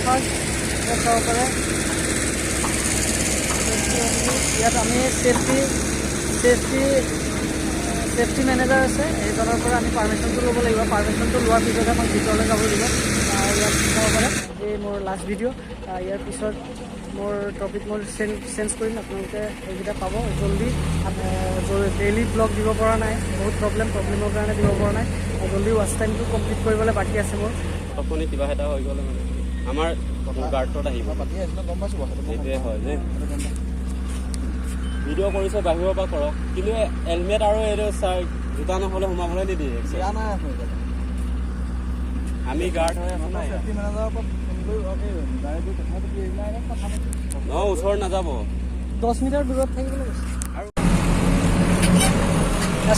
First. ইয়াত চাব পাৰে, ইয়াত আমি ছেফটি ছেফটি ছেফটি মেনেজাৰ আছে, সেইজনৰ পৰা আমি পাৰ্মিশ্যনটো ল'ব লাগিব। পাৰ্মিশ্যনটো লোৱাৰ পিছতহে আমাক ভিতৰলৈ যাব দিব। ইয়াত চাব পাৰে, এই মোৰ লাষ্ট ভিডিঅ'। ইয়াৰ পিছত মোৰ টপিক মই চেঞ্জ কৰিম। আপোনালোকে সেইকেইটা পাব জল্দি। ডেইলি ব্লগ দিব পৰা নাই, বহুত প্ৰব্লেমৰ কাৰণে দিব পৰা নাই। জল্দি ৱাচ টাইমটো কমপ্লিট কৰিবলৈ বাকী আছে মোৰ। আপুনি কিবা এটা হৈ গ'লে মানে আমাৰ গাৰ্ডত আহিব। পাতি আহিছিলে, গম পাইছোঁ কথাটো মই। সেইটোৱে হয় যে সেইটো গম পাইছোঁ। ভিডিঅ' কৰিছে, বাহিৰৰ পৰা কৰক, কিন্তু হেলমেট আৰু এইটো জোতা নহ'লে সোমাবলৈ নিদিয়ে। দিয়া নাই আছে এতিয়া। আমি গাৰ্ড হৈ আছো নাই। চেফটি মেনেজাৰৰ পৰা ফোন কৰি, ডাইৰেক্ট কথা পাতি, এইবিলাক এনেই কথা পাতি। নহয়, ওচৰত নাযাব। 10 মিটাৰ দূৰত থাকিবলৈ কৈছে। আৰু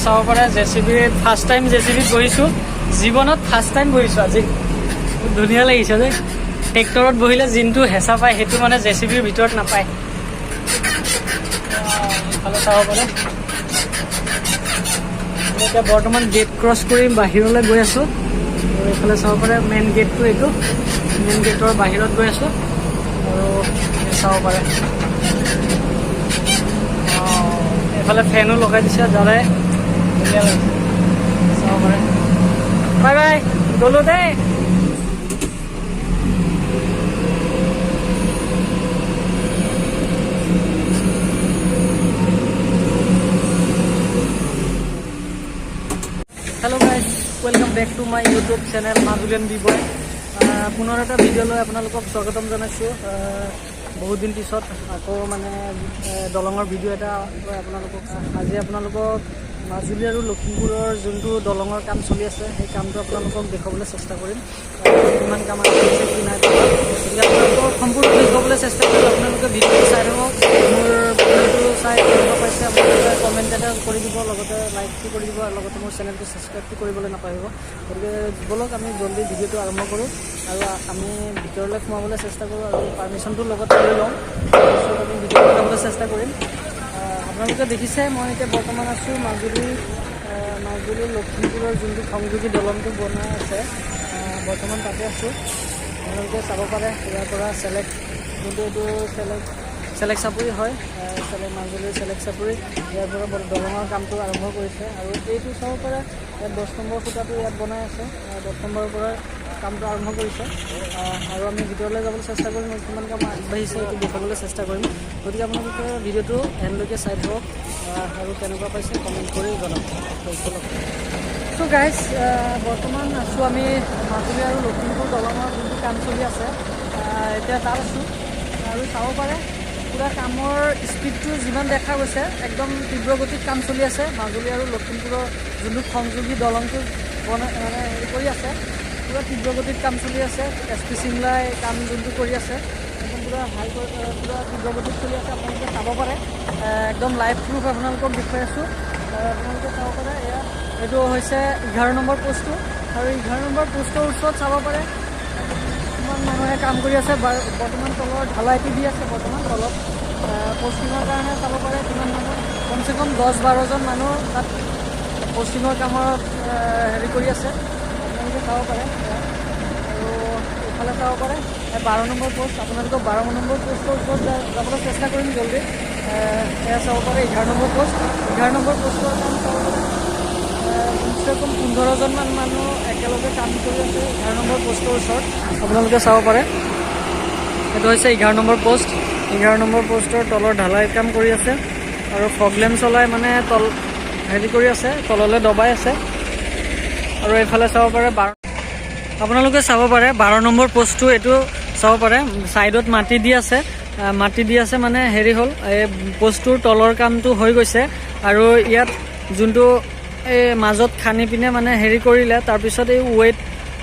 চাব পাৰে, জেচিবি, ফাৰ্ষ্ট টাইম জেচিবিত বহিছোঁ, জীৱনত ফাৰ্ষ্ট টাইম বহিছোঁ আজি। বহুত ধুনীয়া লাগিছে দেই। ট্ৰেক্টৰত বহিলে যোনটো হেঁচা পায়, সেইটো মানে জেচিবিৰ ভিতৰত নাপায়। এইফালে চাব পাৰে, আমি এতিয়া বৰ্তমান গেট ক্ৰছ কৰি বাহিৰলৈ গৈ আছোঁ। আৰু এইফালে চাব পাৰে, মেইন গেটটো এইটো, মেইন গেটৰ বাহিৰত গৈ আছোঁ। আৰু চাব পাৰে, এইফালে ফেনো লগাই দিছে যাতে ধুনীয়া লাগিছে। চাব পাৰে, বাই বাই, গ'লো দেই। Hello guys, welcome back to my YouTube channel Majulian B boy. পুনৰ এটা ভিডিঅ' লৈ আপোনালোকক স্বাগতম জনাইছোঁ। বহুত দিন পিছত আকৌ মানে দলঙৰ ভিডিঅ' এটা লৈ আপোনালোকক, আজি আপোনালোকক মাজুলী আৰু লখিমপুৰৰ যোনটো দলঙৰ কাম চলি আছে, সেই কামটো আপোনালোকক দেখুৱাবলৈ চেষ্টা কৰিম। কিমান কাম আগবাঢ়িছে, কি নাই, গতিকে আপোনালোকক সম্পূৰ্ণ দেখুৱাবলৈ চেষ্টা কৰিম। আপোনালোকে ভিডিঅ'টো চাই থাকক। মোৰ ভিডিঅ'টো চাই কেনেকুৱা পাইছে, আপোনালোকে কমেণ্ট এটা কৰি দিব, লগতে লাইকটো কৰি দিব আৰু লগতে মোৰ চেনেলটো ছাবস্ক্ৰাইবটো কৰিবলৈ নাপাহৰিব। গতিকে ব'লক, আমি জল্দি ভিডিঅ'টো আৰম্ভ কৰোঁ আৰু আমি ভিতৰলৈ সোমাবলৈ চেষ্টা কৰোঁ আৰু পাৰ্মিশ্যনটো লগত লৈ লওঁ, তাৰপিছত আমি ভিতৰলৈ যাবলৈ চেষ্টা কৰিম। আপোনালোকে দেখিছে, মই এতিয়া বৰ্তমান আছোঁ মাজুলী লখিমপুৰৰ যোনটো সংযোগী দলংটো বনাই আছে, বৰ্তমান তাতে আছোঁ। আপোনালোকে চাব পাৰে, ইয়াৰ পৰা চেলেক, যোনটো এইটো চেলেক চেলেক চাপৰি হয়, চেলেক, মাজুলীৰ চেলেক চাপৰি, ইয়াৰ পৰা দলঙৰ কামটো আৰম্ভ কৰিছে। আৰু এইটো চাব পাৰে, ইয়াত 10 নম্বৰ খুঁটাটো ইয়াত বনাই আছে। 10 নম্বৰৰ পৰা কামটো আৰম্ভ কৰিছে। আৰু আমি ভিতৰলৈ যাবলৈ চেষ্টা কৰিম আৰু কিমান কাম আগবাঢ়িছে সেইটো দেখুৱাবলৈ চেষ্টা কৰিম। গতিকে আপোনালোকে ভিডিঅ'টো এণ্ডলৈকে চাই থাকক আৰু কেনেকুৱা পাইছে কমেণ্ট কৰি জনাব। চ' গাইজ, বৰ্তমান আছোঁ আমি মাজুলী আৰু লখিমপুৰ দলঙৰ যোনটো কাম চলি আছে, এতিয়া তাত আছোঁ। আৰু চাব পাৰে, পূৰা কামৰ স্পীডটো যিমান দেখা গৈছে, একদম তীব্ৰ গতিত কাম চলি আছে। মাজুলী আৰু লখিমপুৰৰ যোনটো সংযোগী দলংটো বনাই মানে হেৰি কৰি আছে, পূৰা তীব্ৰ গতিত কাম চলি আছে। এছ পি সিংলাই কাম যোনটো কৰি আছে, একদম পূৰা হাই, পূৰা তীব্ৰ গতিত চলি আছে। আপোনালোকে চাব পাৰে, একদম লাইভ প্ৰুফ আপোনালোকক দেখুৱাই আছোঁ। আপোনালোকে চাব পাৰে, এয়া এইটো হৈছে 11 নম্বৰ পোষ্টটো। আৰু 11 নম্বৰ পোষ্টৰ ওচৰত চাব পাৰে, কিমান মানুহে কাম কৰি আছে। বৰ্তমান তলৰ ঢালাইটো দি আছে বৰ্তমান তলত পষ্টিঙৰ কাৰণে। চাব পাৰে কিমান মানুহ, কমচে কম 10-12জন মানুহ তাত পষ্টিঙৰ কামত হেৰি কৰি আছে। আপোনালোকে চাব পাৰে। আৰু এইফালে চাব পাৰে, এই 12 নম্বৰ পোষ্ট। আপোনালোকক 12 নম্বৰ পোষ্টৰ ওচৰত যাবলৈ চেষ্টা কৰিম জল্দি। এয়া চাব পাৰে, 11 নম্বৰ পোষ্ট। 11 নম্বৰ পোষ্টৰ কাম চাব পাৰে, কমচে কম 15জনমান মানুহ একেলগে কাম কৰি আছে 11 নম্বৰ পোষ্টৰ ওচৰত। আপোনালোকে চাব পাৰে, এইটো হৈছে 11 নম্বৰ পোষ্ট। 11 নম্বৰ পোষ্টৰ তলৰ ঢালাই কাম কৰি আছে আৰু ফগলেম চলাই মানে তল হেৰি কৰি আছে, তললৈ দবাই আছে। আৰু এইফালে চাব পাৰে, আপোনালোকে চাব পাৰে, 12 নম্বৰ পোষ্টটো এইটো চাব পাৰে, ছাইডত মাটি দি আছে। মাটি দি আছে মানে হেৰি হ'ল, এই পোষ্টটোৰ তলৰ কামটো হৈ গৈছে। আৰু ইয়াত যোনটো এই মাজত খান্দি পিনে মানে হেৰি কৰিলে, তাৰপিছত এই ৱেইট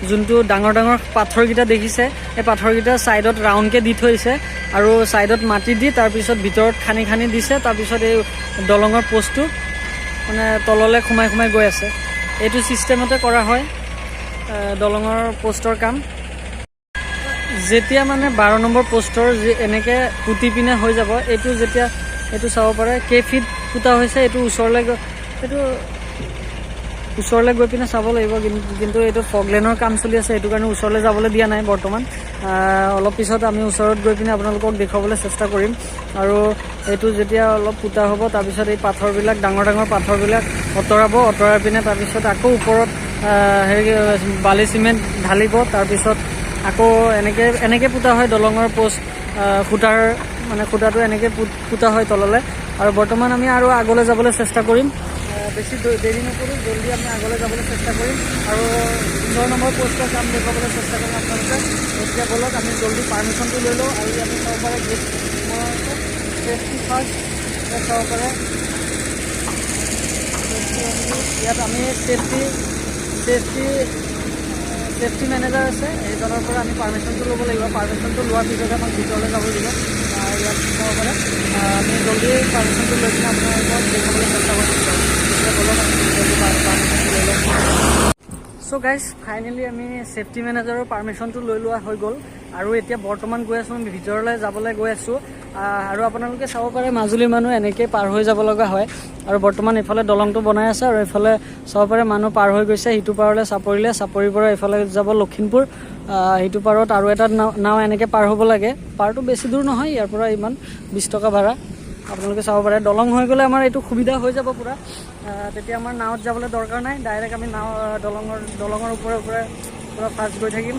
যোনটো ডাঙৰ ডাঙৰ পাথৰকেইটা দেখিছে, এই পাথৰকেইটা ছাইডত ৰাউণ্ডকৈ দি থৈছে আৰু ছাইডত মাটি দি তাৰপিছত ভিতৰত খান্দি খান্দি দিছে। তাৰপিছত এই দলঙৰ পোষ্টটো মানে তললৈ সোমাই সোমাই গৈ আছে। এইটো ছিষ্টেমতে কৰা হয় দলঙৰ পোষ্টৰ কাম। যেতিয়া মানে 12 নম্বৰ পোষ্টৰ যি এনেকৈ পুতি পিনে হৈ যাব, এইটো যেতিয়া, এইটো চাব পাৰে, কেই ফিট পোতা হৈছে এইটো ওচৰলৈ গৈ, এইটো ওচৰলৈ গৈ পিনে চাব লাগিব। কিন্তু এইটো ফগলেনৰ কাম চলি আছে, সেইটো কাৰণে ওচৰলৈ যাবলৈ দিয়া নাই বৰ্তমান। অলপ পিছত আমি ওচৰত গৈ পিনে আপোনালোকক দেখুৱাবলৈ চেষ্টা কৰিম। আৰু এইটো যেতিয়া অলপ পোতা হ'ব, তাৰপিছত এই পাথৰবিলাক, ডাঙৰ ডাঙৰ পাথৰবিলাক আঁতৰাব, আঁতৰাই পিনে তাৰপিছত আকৌ ওপৰত হেৰি বালি চিমেণ্ট ঢালিব। তাৰপিছত আকৌ এনেকৈ এনেকৈ পোতা হয় দলঙৰ পোষ্ট, খুঁটাৰ মানে খুঁটাটো এনেকৈ পোতা হয় তললৈ। আৰু বৰ্তমান আমি আৰু আগলৈ যাবলৈ চেষ্টা কৰিম। বেছি দেৰি নকৰোঁ, জল্দি আমি আগলৈ যাবলৈ চেষ্টা কৰিম আৰু 6 নম্বৰ পোষ্টৰ কাম দেখুৱাবলৈ চেষ্টা কৰিম আপোনালোকে। গতিকে ব'লক, আমি জল্দি পাৰ্মিশ্যনটো লৈ লওঁ। আৰু আমি চাব পাৰে গেট ছেফটি ফাৰ্ষ্ট, চাব পাৰে ইয়াত আমি ছেফটি ছেফটি ছেফটি মেনেজাৰ আছে, সেইজনৰ পৰা আমি পাৰ্মিশ্যনটো ল'ব লাগিব। পাৰ্মিশ্যনটো লোৱাৰ পিছতহে আমাক ভিতৰলৈ যাব দিব। ইয়াত চাব পাৰে, আমি জল্দি পাৰ্মিশ্যনটো লৈ কিনে আপোনালোকক দেখুৱাবলৈ চেষ্টা কৰিম। গতিকে ব'লক, আমি জল্দি পাৰ্মিশ্যনটো লৈ লওঁ। চ' গাইজ, ফাইনেলি আমি ছেফটি মেনেজাৰৰ পাৰ্মিশ্যনটো লৈ লোৱা হৈ গ'ল আৰু এতিয়া বৰ্তমান গৈ আছোঁ, আমি ভিতৰলৈ যাবলৈ গৈ আছোঁ। আৰু আপোনালোকে চাব পাৰে, মাজুলীৰ মানুহ এনেকেই পাৰ হৈ যাব লগা হয়। আৰু বৰ্তমান এইফালে দলংটো বনাই আছে আৰু এইফালে চাব পাৰে মানুহ পাৰ হৈ গৈছে সিটো পাৰলৈ চাপৰিলে, চাপৰিৰ পৰা এইফালে যাব লখিমপুৰ। সিটো পাৰত আৰু এটা নাও এনেকৈ পাৰ হ'ব লাগে। পাৰটো বেছি দূৰ নহয় ইয়াৰ পৰা, ইমান 20 টকা ভাড়া। আপোনালোকে চাব পাৰে, দলং হৈ গ'লে আমাৰ এইটো সুবিধা হৈ যাব পূৰা। তেতিয়া আমাৰ নাৱত যাবলৈ দৰকাৰ নাই। ডাইৰেক্ট আমি নাও দলঙৰ ওপৰে ওপৰে পূৰা ফাষ্ট গৈ থাকিম,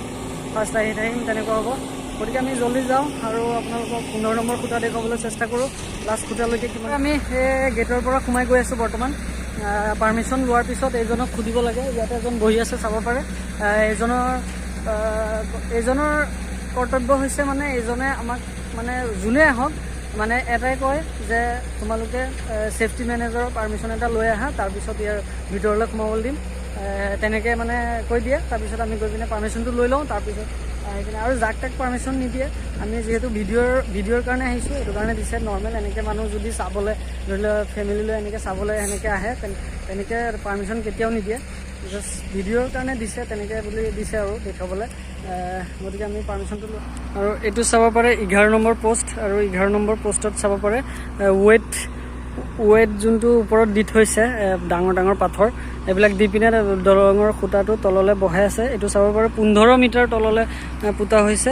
ফাষ্ট আহি থাকিম, তেনেকুৱা হ'ব। গতিকে আমি জল্দি যাওঁ আৰু আপোনালোকক 15 নম্বৰ খুঁটা দেখুৱাবলৈ চেষ্টা কৰোঁ, লাষ্ট খুঁটালৈকে কিমান। আমি সেই গেটৰ পৰা সোমাই গৈ আছোঁ বৰ্তমান। পাৰ্মিশ্যন লোৱাৰ পিছত এইজনক সুধিব লাগে। ইয়াতে এজন বহি আছে, চাব পাৰে। এইজনৰ কৰ্তব্য হৈছে মানে এইজনে আমাক মানে যোনে আহক মানে এটাই কয় যে তোমালোকে ছেফটি মেনেজাৰৰ পাৰ্মিশ্যন এটা লৈ আহা, তাৰপিছত ইয়াৰ ভিতৰলৈ সোমাবলৈ দিম। তেনেকৈ মানে কৈ দিয়ে। তাৰপিছত আমি গৈ পিনে পাৰ্মিশ্যনটো লৈ লওঁ, তাৰপিছত আহি পিনে আৰু যাক তাক পাৰ্মিশ্যন নিদিয়ে। আমি যিহেতু ভিডিঅ'ৰ কাৰণে আহিছোঁ, সেইটো কাৰণে দিছে। নৰ্মেল এনেকৈ মানুহ যদি চাবলৈ, ধৰি লওক ফেমিলি লৈ এনেকৈ চাবলৈ সেনেকৈ আহে, তেনেকৈ পাৰ্মিশ্যন কেতিয়াও নিদিয়ে। জাষ্ট ভিডিঅ'ৰ কাৰণে দিছে, তেনেকৈ বুলি দিছে আৰু দেখুৱাবলৈ। গতিকে আমি পাৰ্মিশ্যনটো লৈ আৰু এইটো চাব পাৰে 11 নম্বৰ পষ্ট। আৰু 11 নম্বৰ পষ্টত চাব পাৰে ৱেট ৱেট যোনটো ওপৰত দি থৈছে, ডাঙৰ ডাঙৰ পাথৰ এইবিলাক দি পিনে দলঙৰ খুঁটাটো তললৈ বহাই আছে। এইটো চাব পাৰে 15 মিটাৰ তললৈ পোতা হৈছে।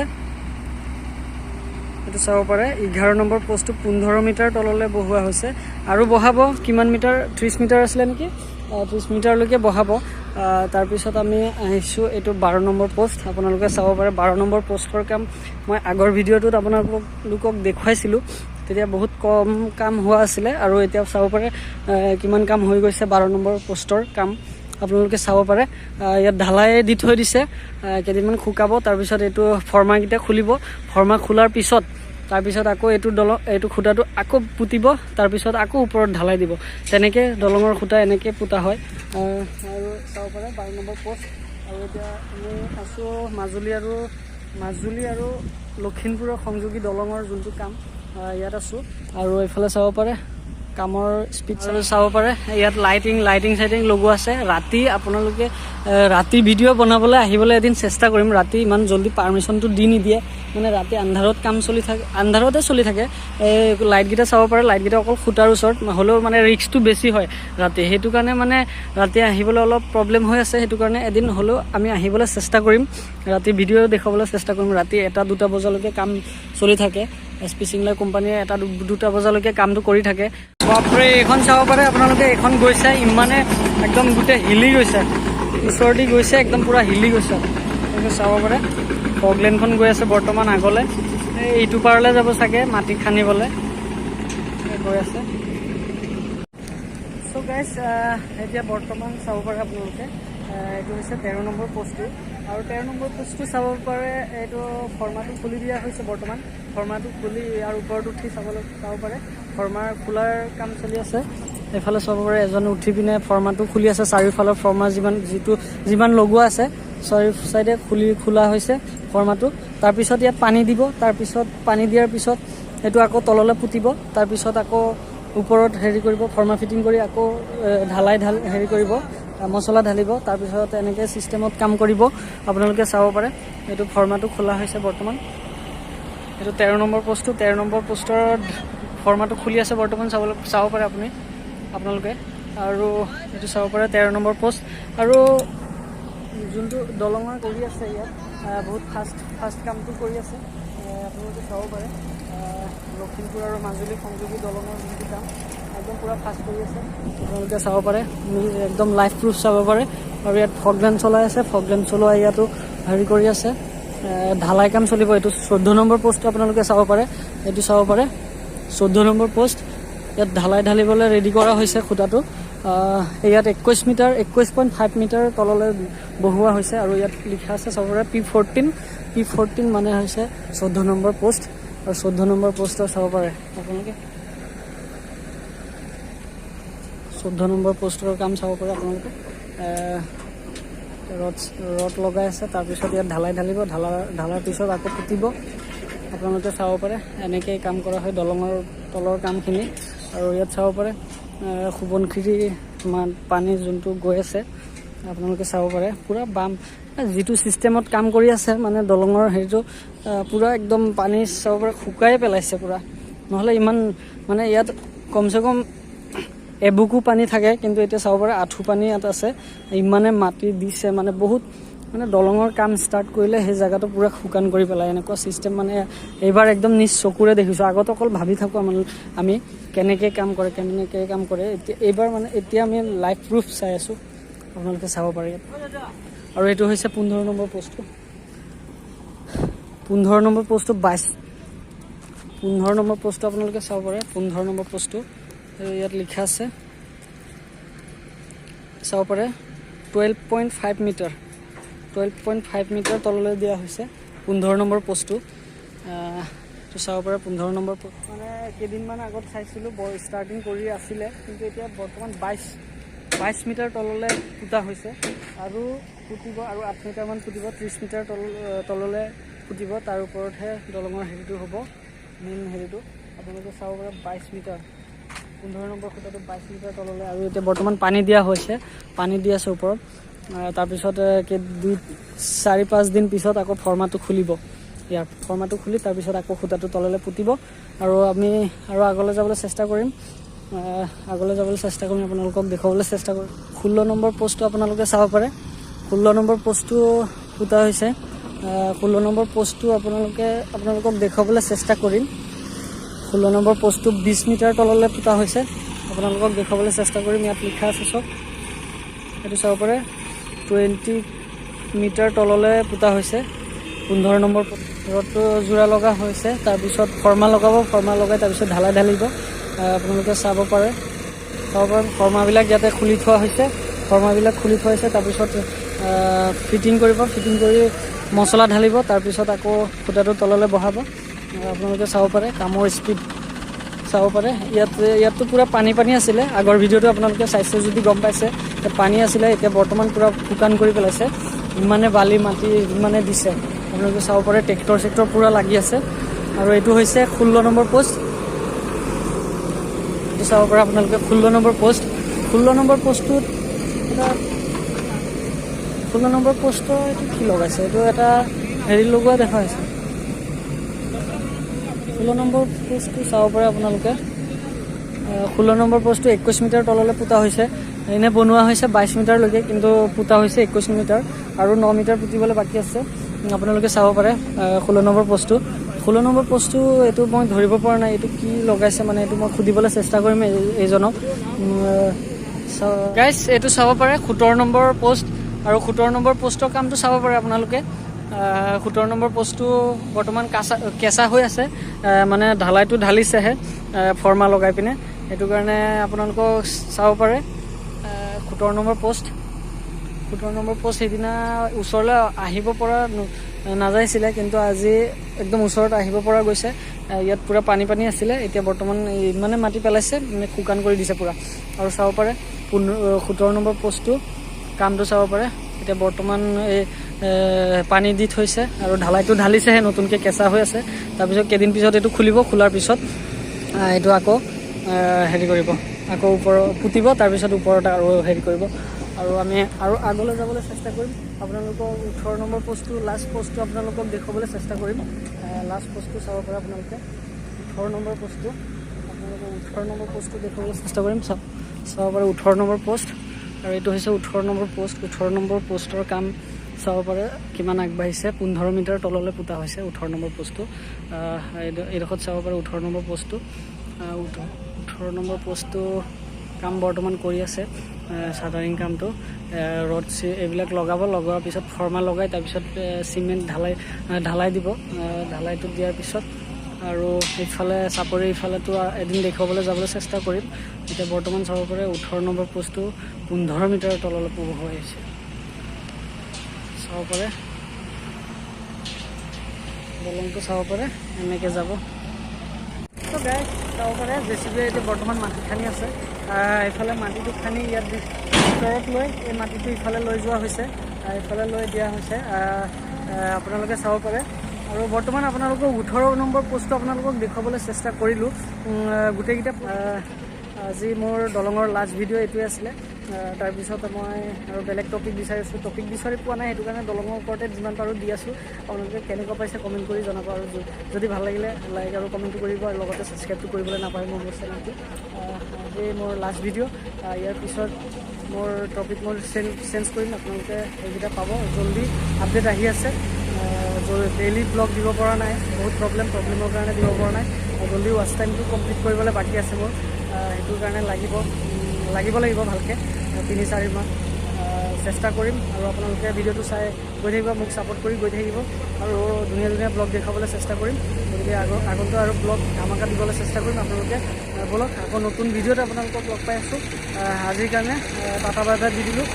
এইটো চাব পাৰে, 11 নম্বৰ পষ্টটো 15 মিটাৰ তললৈ বহোৱা হৈছে আৰু বহাব কিমান মিটাৰ? 30 মিটাৰ আছিলে নেকি? 30 মিটাৰলৈকে বহাব। তাৰপিছত আমি আহিছোঁ এইটো 12 নম্বৰ পষ্ট। আপোনালোকে চাব পাৰে, 12 নম্বৰ পষ্টৰ কাম মই আগৰ ভিডিঅ'টোত আপোনালোকক দেখুৱাইছিলোঁ, তেতিয়া বহুত কম কাম হোৱা আছিলে। আৰু এতিয়া চাব পাৰে কিমান কাম হৈ গৈছে। 12 নম্বৰ পষ্টৰ কাম আপোনালোকে চাব পাৰে। ইয়াত ঢালাই দি থৈ দিছে। কেইদিনমান শুকাব, তাৰপিছত এইটো ফৰ্মাকেইটা খুলিব। ফৰ্মা খোলাৰ পিছত তাৰপিছত আকৌ এইটো দলং, এইটো খুঁটাটো আকৌ পুতিব, তাৰপিছত আকৌ ওপৰত ঢালাই দিব। তেনেকৈ দলঙৰ খুঁটা এনেকৈ পোতা হয়। আৰু চাব পাৰে 12 নম্বৰ পষ্ট। আৰু এতিয়া আমি আছোঁ মাজুলী আৰু লখিমপুৰৰ সংযোগী দলঙৰ যোনটো কাম, ইয়াত আছোঁ। আৰু এইফালে চাব পাৰে কামৰ স্পীড চাব পাৰে। ইয়াত লাইটিং লাইটিং চাইটিং লগোৱা আছে। ৰাতি আপোনালোকে ৰাতি ভিডিঅ' বনাবলৈ আহিবলৈ এদিন চেষ্টা কৰিম। ৰাতি ইমান জল্দি পাৰ্মিশ্যনটো দি নিদিয়ে, মানে ৰাতি আন্ধাৰত কাম চলি থাকে, আন্ধাৰতে চলি থাকে। এই লাইটকেইটা চাব পাৰে, লাইটকেইটা অকল খুঁটাৰ ওচৰত হ'লেও মানে ৰিস্কটো বেছি হয় ৰাতি। সেইটো কাৰণে মানে ৰাতি আহিবলৈ অলপ প্ৰব্লেম হৈ আছে। সেইটো কাৰণে এদিন হ'লেও আমি আহিবলৈ চেষ্টা কৰিম, ৰাতি ভিডিঅ' দেখুৱাবলৈ চেষ্টা কৰিম। ৰাতি 1টা 2টা বজালৈকে কাম চলি থাকে। এছ পি চিংলা কোম্পানীয়ে 1টা 2টা বজালৈকে কামটো কৰি থাকে। বাপৰে, এইখন চাব পাৰে আপোনালোকে, এইখন গৈছে, ইমানে একদম গোটেই হিলি গৈছে। ওচৰদি গৈছে, একদম পূৰা হিলি গৈছে। এইটো চাব পাৰে, ফগলেনখন গৈ আছে বৰ্তমান আগলৈ। এই ইটো পাৰলৈ যাব চাগে মাটি খান্দিবলৈ, এই গৈ আছে। চ' গাইজ, এতিয়া বৰ্তমান চাব পাৰে আপোনালোকে, এইটো হৈছে 13 নম্বৰ পষ্টটো। আৰু 13 নম্বৰ পষ্টটো চাব পাৰে, এইটো ফৰ্মাটো খুলি দিয়া হৈছে বৰ্তমান। ফৰ্মাটো খুলি ইয়াৰ ওপৰত উঠি চাবলৈ চাব পাৰে, ফৰ্মাৰ খোলাৰ কাম চলি আছে। এইফালে চাব পাৰে, এজন উঠি পিনে ফৰ্মাটো খুলি আছে। চাৰিওফালৰ ফৰ্মা যিমান যিটো যিমান লগোৱা আছে, চাৰিও চাইডে খোলা হৈছে ফৰ্মাটো। তাৰপিছত ইয়াত পানী দিব। তাৰপিছত পানী দিয়াৰ পিছত সেইটো আকৌ তললৈ পুতিব। তাৰপিছত আকৌ ওপৰত হেৰি কৰিব, ফৰ্মা ফিটিং কৰি আকৌ ঢালাই হেৰি কৰিব, মছলা ঢালিব। তাৰপিছত এনেকৈ ছিষ্টেমত কাম কৰিব। আপোনালোকে চাব পাৰে, এইটো ফৰ্মাটো খোলা হৈছে বৰ্তমান। এইটো 13 নম্বৰ পষ্টটো, 13 নম্বৰ পোষ্টৰ ফৰ্মাটো খুলি আছে বৰ্তমান, চাব পাৰে আপোনালোকে। আৰু এইটো চাব পাৰে 13 নম্বৰ পোষ্ট। আৰু যোনটো দলঙৰ কৰি আছে ইয়াত বহুত ফাষ্ট ফাষ্ট কামটো কৰি আছে। আপোনালোকে চাব পাৰে, লখিমপুৰ আৰু মাজুলী সংযোগী দলঙৰ যোনটো কাম, একদম পূৰা ফাষ্ট কৰি আছে। আপোনালোকে চাব পাৰে, একদম লাইভ প্ৰুফ চাব পাৰে। আৰু ইয়াত ফগলেন চলাই আছে, ফগলেন চলোৱা ইয়াতো হেৰি কৰি আছে। ঢালাই কাম চলিব। এইটো 14 নম্বৰ পষ্টটো আপোনালোকে চাব পাৰে। এইটো চাব পাৰে, 14 নম্বৰ পষ্ট। ইয়াত ঢালাই ঢালিবলৈ ৰেডি কৰা হৈছে খুঁটাটো। ইয়াত 21 মিটাৰ, 21.5 মিটাৰ তললৈ বহুৱা হৈছে। আৰু ইয়াত লিখা আছে, চাব পাৰে, P14। P14 মানে হৈছে 14 নম্বৰ পষ্ট। আৰু 14 নম্বৰ পষ্টৰ চাব পাৰে আপোনালোকে, 14 নম্বৰ পষ্টৰ কাম চাব পাৰে আপোনালোকে। ৰড ৰড লগাই আছে। তাৰপিছত ইয়াত ঢালাই ঢালিব। ঢালাৰ পিছত আকৌ পুতিব। আপোনালোকে চাব পাৰে, এনেকেই কাম কৰা হয় দলঙৰ তলৰ কামখিনি। আৰু ইয়াত চাব পাৰে, সোৱণশিৰি পানী যোনটো গৈ আছে, আপোনালোকে চাব পাৰে। পূৰা বাম যিটো ছিষ্টেমত কাম কৰি আছে, মানে দলঙৰ হেৰিটো পূৰা একদম পানী চাব পাৰে, শুকাই পেলাইছে পূৰা। নহ'লে ইমান মানে ইয়াত কমচে কম এবুকু পানী থাকে, কিন্তু এতিয়া চাব পাৰে আঁঠু পানী ইয়াত আছে। ইমানে মাটি দিছে, মানে বহুত, মানে দলঙৰ কাম ষ্টাৰ্ট কৰিলে সেই জেগাটো পূৰা শুকান কৰি পেলায়, এনেকুৱা ছিষ্টেম। মানে এইবাৰ একদম নিজ চকুৰে দেখিছোঁ। আগত অকল ভাবি থাকোঁ আমি কেনেকৈ কাম কৰে, কেনেকৈ কাম কৰে। এতিয়া এইবাৰ মানে এতিয়া আমি লাইভ প্ৰুফ চাই আছোঁ। আপোনালোকে চাব পাৰে ইয়াত। আৰু এইটো হৈছে 15 নম্বৰ পষ্টটো। 15 নম্বৰ পষ্টটো 22, 15 নম্বৰ পষ্টটো আপোনালোকে চাব পাৰে। 15 নম্বৰ পষ্টটো ইয়াত লিখা আছে, চাব পাৰে, 12.5 meter, 12.5 meter তললৈ দিয়া হৈছে 15 নম্বৰ পষ্টটো। তো চাব পাৰে, 15 নম্বৰ। মানে কেইদিনমান আগত চাইছিলোঁ, বৰ ষ্টাৰ্টিং কৰি আছিলে, কিন্তু এতিয়া বৰ্তমান 22 মিটাৰ তললৈ পোতা হৈছে। আৰু পুতিব, আৰু 8 মিটাৰমান পুতিব, 30 মিটাৰ তললৈ পুতিব। তাৰ ওপৰতহে দলঙৰ হেৰিটো হ'ব, মেইন হেৰিটো। আপোনালোকে চাব পাৰে, 22 মিটাৰ, 15 নম্বৰ খুঁটাটো 22 মিটাৰ তললৈ। আৰু এতিয়া বৰ্তমান পানী দিয়া হৈছে, পানী দি আছে ওপৰত। তাৰপিছত দুই চাৰি পাঁচ দিন পিছত আকৌ ফৰ্মাটো খুলিব। ইয়াৰ ফৰ্মাটো খুলি তাৰপিছত আকৌ খুঁটাটো তললৈ পুতিব। আৰু আমি আৰু আগলৈ যাবলৈ চেষ্টা কৰিম, আগলৈ যাবলৈ চেষ্টা কৰিম, আপোনালোকক দেখুৱাবলৈ চেষ্টা কৰিম। 16 নম্বৰ পষ্টটো আপোনালোকে চাব পাৰে। 16 নম্বৰ পষ্টটো পোতা হৈছে। 16 নম্বৰ পষ্টটো আপোনালোকক দেখুৱাবলৈ চেষ্টা কৰিম। 16 নম্বৰ পষ্টটো 20 মিটাৰ তললৈ পোতা হৈছে। আপোনালোকক দেখুৱাবলৈ চেষ্টা কৰিম। ইয়াত লিখা আছে চব। এইটো চাব পাৰে, 20 মিটাৰ তললৈ পোতা হৈছে 15 নম্বৰ। ৰডটো যোৰা লগা হৈছে। তাৰপিছত ফৰ্মা লগাব, ফৰ্মা লগাই তাৰপিছত ঢালাই ঢালিব। আপোনালোকে চাব পাৰে, চাব পাৰে, ফৰ্মাবিলাক ইয়াতে খুলি থোৱা হৈছে। ফৰ্মাবিলাক খুলি থোৱা হৈছে। তাৰপিছত ফিটিং কৰিব, ফিটিং কৰি মছলা ঢালিব। তাৰপিছত আকৌ খুঁটাটো তললৈ বহাব। আপোনালোকে চাব পাৰে, কামৰ স্পীড চাব পাৰে। ইয়াততো পূৰা পানী পানী আছিলে। আগৰ ভিডিঅ'টো আপোনালোকে চাইছে যদি গম পাইছে, ইয়াত পানী আছিলে। এতিয়া বৰ্তমান পূৰা শুকান কৰি পেলাইছে। ইমানে বালি মাটি ইমানে দিছে। আপোনালোকে চাব পাৰে, ট্ৰেক্টৰ চেক্টৰ পূৰা লাগি আছে। আৰু এইটো হৈছে 16 নম্বৰ পোষ্ট। এইটো চাব পাৰে আপোনালোকে, 16 নম্বৰ পোষ্ট। 16 নম্বৰ পোষ্টটোত এটা, 16 নম্বৰ পোষ্টৰ এইটো কি লগাইছে? এইটো এটা হেৰি লগোৱা দেখা হৈছে। 16 নম্বৰ পোষ্টটো চাব পাৰে আপোনালোকে। 16 নম্বৰ পোষ্টটো 21 মিটাৰ তললৈ পোতা হৈছে। এনে বনোৱা হৈছে 22 মিটাৰলৈকে, কিন্তু পোতা হৈছে 21 মিটাৰ আৰু 9 মিটাৰ পুতিবলৈ বাকী আছে। আপোনালোকে চাব পাৰে, 16 নম্বৰ পোষ্টটো। 16 নম্বৰ পোষ্টটো এইটো মই ধৰিব পৰা নাই, এইটো কি লগাইছে। মানে এইটো মই সুধিবলৈ চেষ্টা কৰিম এইজনক। গাইজ, এইটো চাব পাৰে, 17 নম্বৰ পোষ্ট। আৰু 17 নম্বৰ পোষ্টৰ কামটো চাব পাৰে আপোনালোকে। 17 নম্বৰ পোষ্টটো বৰ্তমান কাঁচা কেঁচা হৈ আছে। মানে ঢালাইটো ঢালিছেহে ফৰ্মা লগাই পিনে। সেইটো কাৰণে আপোনালোকক চাব পাৰে, 17 নম্বৰ পোষ্ট। 17 নম্বৰ পোষ্ট সেইদিনা ওচৰলৈ আহিব পৰা নাযাইছিলে, কিন্তু আজি একদম ওচৰত আহিব পৰা গৈছে। ইয়াত পূৰা পানী পানী আছিলে। এতিয়া বৰ্তমান ইমানে মাটি পেলাইছে, মানে শুকান কৰি দিছে পূৰা। আৰু চাব পাৰে, 17 নম্বৰ পোষ্টটো কামটো চাব পাৰে। এতিয়া বৰ্তমান এই পানী দি থৈছে আৰু ঢালাইটো ঢালিছেহে নতুনকৈ, কেঁচা হৈ আছে। তাৰপিছত কেইদিন পিছত এইটো খুলিব। খোলাৰ পিছত এইটো আকৌ হেৰি কৰিব, আকৌ ওপৰত পুতিব। তাৰপিছত ওপৰত আৰু হেৰি কৰিব। আৰু আমি আৰু আগলৈ যাবলৈ চেষ্টা কৰিম। আপোনালোকক 18 নম্বৰ পষ্টটো, লাষ্ট পষ্টটো আপোনালোকক দেখুৱাবলৈ চেষ্টা কৰিম। লাষ্ট পষ্টটো চাব পাৰে আপোনালোকে, 18 নম্বৰ পষ্টটো। আপোনালোকক 18 নম্বৰ পষ্টটো দেখুৱাবলৈ চেষ্টা কৰিম। চাব পাৰে, 18 নম্বৰ পষ্ট। আৰু এইটো হৈছে 18 নম্বৰ পষ্ট। 18 নম্বৰ পষ্টৰ কাম চাব পাৰে কিমান আগবাঢ়িছে। 15 মিটাৰ তললৈ পোতা হৈছে 18 নম্বৰ পোষ্টটো। এইডোখৰত চাব পাৰে 18 নম্বৰ পোষ্টটো। 18 নম্বৰ পোষ্টটো কাম বৰ্তমান কৰি আছে। চাটাৰিং কামটো, ৰড এইবিলাক লগাব, লগোৱাৰ পিছত ফৰ্মা লগাই তাৰপিছত চিমেণ্ট ঢালাই দিব। ঢালাইটো দিয়াৰ পিছত আৰু ইফালে চাপৰি ইফালেতো এদিন দেখুৱাবলৈ যাবলৈ চেষ্টা কৰিম। এতিয়া বৰ্তমান চাব পাৰে 18 নম্বৰ পোষ্টটো 15 মিটাৰ তললৈ হৈ আহিছে। চাব পাৰে দলংটো, চাব পাৰে এনেকৈ যাব। তো গাইজ চাব পাৰে জে চি বিয়ে এতিয়া বৰ্তমান মাটি খান্দি আছে। এইফালে মাটিটো খান্দি ইয়াত ভিতৰত লৈ এই মাটিটো ইফালে লৈ যোৱা হৈছে, ইফালে লৈ দিয়া হৈছে। আপোনালোকে চাব পাৰে। আৰু বৰ্তমান আপোনালোকক 18 নম্বৰ পোষ্টটো আপোনালোকক দেখুৱাবলৈ চেষ্টা কৰিলোঁ। গোটেইকেইটা আজি মোৰ দলঙৰ লাষ্ট ভিডিঅ' এইটোৱে আছিলে। তাৰপিছত মই আৰু বেলেগ টপিক বিচাৰিছোঁ, টপিক বিচাৰি পোৱা নাই, সেইটো কাৰণে দলঙৰ ওপৰতে যিমান পাৰোঁ দি আছোঁ। আপোনালোকে কেনেকুৱা পাইছে কমেণ্ট কৰি জনাব, আৰু যদি ভাল লাগিলে লাইক আৰু কমেণ্টটো কৰিব, আৰু লগতে ছাবস্ক্ৰাইবটো কৰিবলৈ নাপাহৰিব মোৰ চেনেলটো। আজি মোৰ লাষ্ট ভিডিঅ'। ইয়াৰ পিছত মোৰ টপিক মই চেঞ্জ কৰিম, আপোনালোকে সেইকেইটা পাব। জল্দি আপডেট আহি আছে। ডেইলি ব্লগ দিব পৰা নাই, বহুত প্ৰব্লেমৰ কাৰণে দিব পৰা নাই। জল্দি ৱাচ টাইমটো কমপ্লিট কৰিবলৈ বাকী আছে মোৰ। সেইটোৰ কাৰণে লাগিব লাগিব ভালকৈ 3-4 মাহ চেষ্টা কৰিম। আৰু আপোনালোকে ভিডিঅ'টো চাই গৈ থাকিব, মোক ছাপোৰ্ট কৰি গৈ থাকিব, আৰু ধুনীয়া ধুনীয়া ব্লগ দেখুৱাবলৈ চেষ্টা কৰিম। গতিকে আগন্তু আৰু ব্লগ ধামাকা দিবলৈ চেষ্টা কৰিম। আপোনালোকে ব'লক আকৌ নতুন ভিডিঅ'ত আপোনালোকক লগ পাই আছোঁ। আজিৰ কাৰণে টাটা বাই বাই দি দিলোঁ।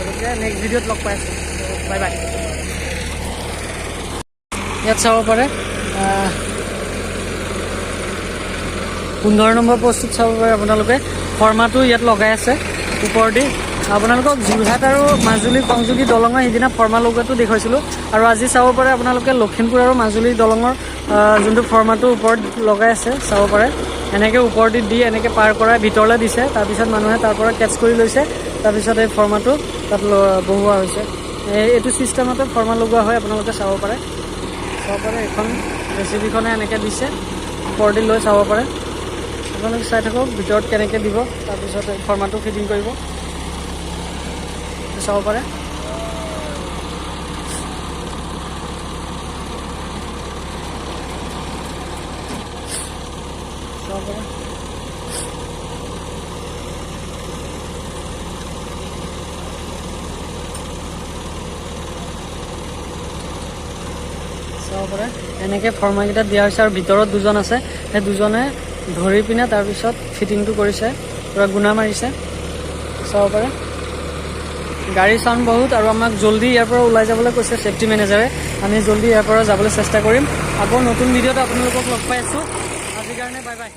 গতিকে নেক্সট ভিডিঅ'ত লগ পাই আছোঁ। Bye bye. ইয়াত চাব পাৰে 15 নম্বৰ পোষ্টটোত চাব পাৰে আপোনালোকে ফৰ্মাটো ইয়াত লগাই আছে ওপৰদি। আপোনালোকক যোৰহাট আৰু মাজুলী সংযোগী দলঙৰ সিদিনা ফৰ্মা লগোৱাটো দেখুৱাইছিলোঁ, আৰু আজি চাব পাৰে আপোনালোকে লখিমপুৰ আৰু মাজুলী দলঙৰ যোনটো ফৰ্মাটো ওপৰত লগাই আছে চাব পাৰে। এনেকৈ ওপৰদি দি এনেকৈ পাৰ কৰাই ভিতৰলৈ দিছে, তাৰপিছত মানুহে তাৰ পৰা কেটচ কৰি লৈছে, তাৰপিছত এই ফৰ্মাটো তাত বহুওৱা হৈছে। এইটো ছিষ্টেমতে ফৰ্মা লগোৱা হয়, আপোনালোকে চাব পাৰে। চাব পাৰে এইখন জেচিবিখনে এনেকৈ দিছে, ওপৰদি লৈ চাব পাৰে। আপোনালোকে চাই থাকক ভিতৰত কেনেকৈ দিব, তাৰপিছত ফৰ্মাটো ফিটিং কৰিব, চাব পাৰে। চাব পাৰে। চাব পাৰে এনেকৈ ফৰ্মাকেইটা দিয়া হৈছে, আৰু ভিতৰত দুজন আছে, সেই দুজনে ধৰি পিনে তাৰপিছত ফিটিংটো কৰিছে, পূৰা গুণা মাৰিছে। চাব পাৰে গাড়ী চাউণ্ড বহুত, আৰু আমাক জল্দি ইয়াৰ পৰা ওলাই যাবলৈ কৈছে ছেফটি মেনেজাৰে। আমি জল্দি ইয়াৰ পৰা যাবলৈ চেষ্টা কৰিম। আকৌ নতুন ভিডিঅ'ত আপোনালোকক লগ পাই আছোঁ। আজিৰ কাৰণে বাই বাই।